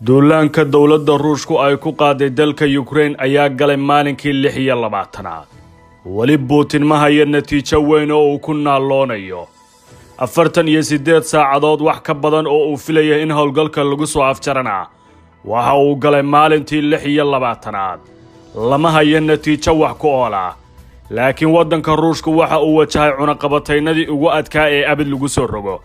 Duulaanka dowladda Ruushku ay ku qaaday dalka Ukraine ayaa galay maalinkii 26aad. Weli Putin ma hayo natiijo weyn oo uu ku naaloonayo. 48 saacadood wax ka badan oo uu filaya in howlgalka lagu soo afjarana waxa uu galay maalintii 26aad. Lama hayo natiijo wax ku ool ah, laakiin waddanka Ruushku waxa uu wajahay cunaqabataynadii ugu adkaa ee abid lagu soo rogo.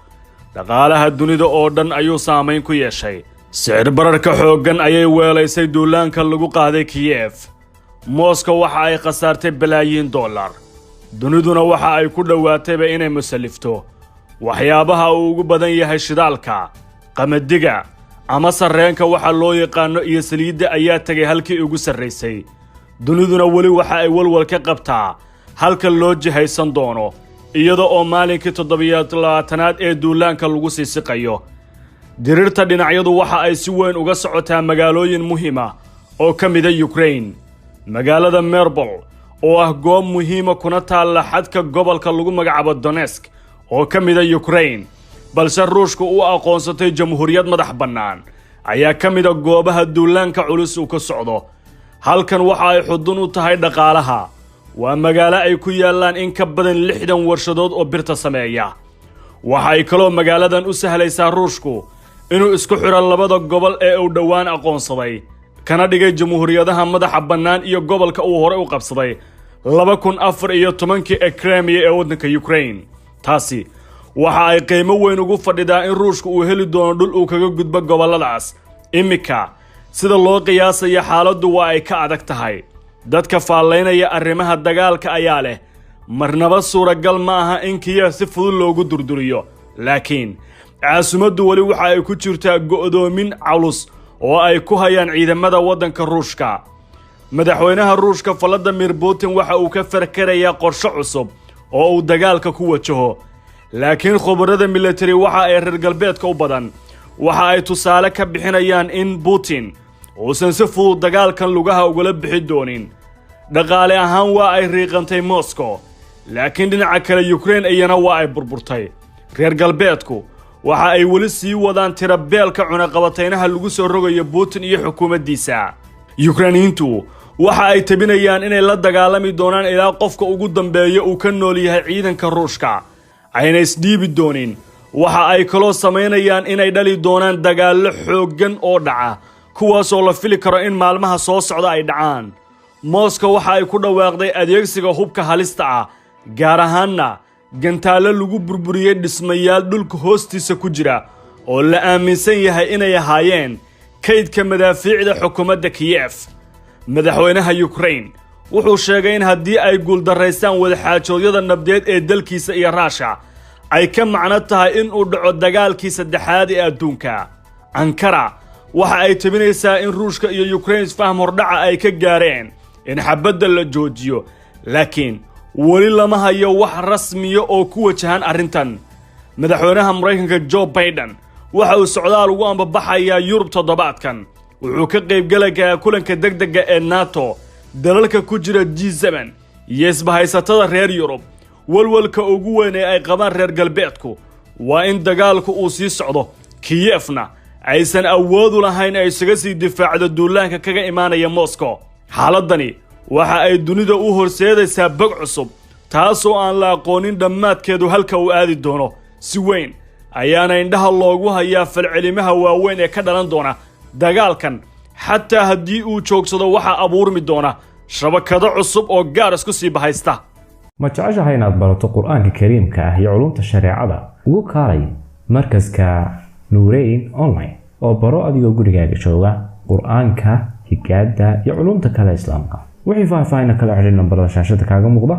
Dhaqaalaha dunida oo dhan ayuu saamayn ku yeeshay. Sicir bararka xooggan ayay weelaysay duulaanka lagu qaaday Kiyef. Moscow waxa ay khasaartay balaayiin dollar. Duniduna waxa ay ku dhowaatayba inay musallifto. Waxyaabaha uu ugu badan yahay shidaalka, qamadiga ama sarreenka waxa loo yaqaano iyo saliidda ayaa tegay halkii ugu sarraysay. Duniduna weli waxa ay walwal ka qabtaa halka loo jihaysan doono, iyada oo maalinkii 27aad ee duulaanka lagu sii siqayo. Dirirta dhinacyadu waxa ay si weyn uga socotaa magaalooyin muhiim ah oo ka mida Ukraine. Magaalada Mariupol oo ah goob muhiima kuna taalla xadka gobolka lagu magacaabo Donetsk oo ka mida Ukraine, balse Ruushku u aqoonsatay jamhuuriyad madax bannaan, ayaa ka mida goobaha duulaanka culus uu ka socdo. Halkan waxa ay xudun u tahay dhaqaalaha. Waa magaalo ay ku yaallaan in ka badan 60 warshadood oo birta sameeya. Waxa ay kaloo magaaladan u sahlaysaa Ruushku inuu isku xidho labada gobol ee uu dhowaan aqoonsaday, kana dhigay jamhuuriyadaha madaxa bannaan iyo gobolka uu horey u qabsaday 2014kii ee Crimea ee waddanka Ukraine. Taasi waxa ay qiimo weyn ugu fadhidaa in Ruushku uu heli doono dhul uu kaga gudbo gobolladaas. Iminka sida loo qiyaasayo xaaladdu waa ay ka adag tahay. Dadka faallaynaya arrimaha dagaalka ayaa leh marnaba suuragal ma aha in Kiyef si fudud loogu durduriyo, laakiin caasimaddu weli waxa ay ku jirtaa go'doomin culus oo ay ku hayaan ciidamada waddanka Ruushka. Madaxweynaha Ruushka Vladimir Putin waxa uu ka farkarayaa qorshe cusub oo uu dagaalka ku wajaho, laakiin khubarada military waxa ay reer galbeedka u badan waxa ay tusaale ka bixinayaan in Putin uusan si fudud dagaalkan lugaha ugala bixi doonin. Dhaqaale ahaan waa ay riiqantay Moscow, laakiin dhinaca kale Ukraine iyana waa ay burburtay. Reer galbeedku waxa ay weli sii wadaan tirabeelka cunaqabataynaha lagu soo rogayo Putin iyo xukuumaddiisa. Ukrainiyiintu waxa ay tabinayaan inay la dagaalami doonaan ilaa qofka ugu dambeeya uu ka nool yahay ciidanka Ruushka, ayna isdhiibi doonin. Waxa ay kaloo samaynayaan inay dhali doonaan dagaallo xooggan oo dhaca, kuwaasoo la fili karo in maalmaha soo socda ay dhacaan. Moscow waxa ay ku dhawaaqday adeegsiga hubka halista ah, gaar ahaanna gantaallo lagu burburiyey dhismayaal dhulka hoostiisa ku jira oo la aaminsan yahay inay ahaayeen kaydka madaafiicda xukuumadda Kiyef. Madaxweynaha Ukraine wuxuu sheegay in haddii ay guuldarraystaan wadaxaajoodyada nabdeed ee dalkiisa iyo Raasha ay ka macno tahay in uu dhaco dagaalkii saddexaad ee adduunka. Ankara waxa ay tabinaysaa in Ruushka iyo Ukraine isfaham hordhaca ay ka gaareen in xabadda la joojiyo, laakiin weli lama hayo wax rasmiya oo ku wajahan arrintan. Madaxweynaha Maraykanka Joe Biden waxa uu socdaal ugu ambabaxayaa Yurub toddobaadkan. Wuxuu ka qaybgalayaa kulanka degdega ee NATO, dalalka ku jira G7 iyo isbahaysatada reer Yurub. Walwalka ugu weyn ee ay qabaan reer galbeedku waa in dagaalku uu sii socdo, Kiyefna aysan awoodu lahayn ay isaga sii difaacdo duulaanka kaga imaanaya Moscow. Xaaladani waxa ay dunida u horseedaysaa bog cusub, taasoo aan la aqoonin dhammaadkeedu halka uu aadi doono. Si weyn ayaana indhaha loogu hayaa falcelimaha waaweyn ee ka dhalan doona dagaalkan. Xataa haddii uu joogsado, waxaa abuurmi doona shabakado cusub oo gaar isku sii bahaysta. Ma jeceshahay inaad barato Qur-aanka Kariimka ah iyo culumta shareecada? Ugu kaalay markaska Nuureyn Online oo baro adigoo gurigaaga jooga Qur-aanka, higaada iyo culumta kale islaamka. Wixii faahfaahin kala xidhiir nambarada shaashada kaaga muuqda.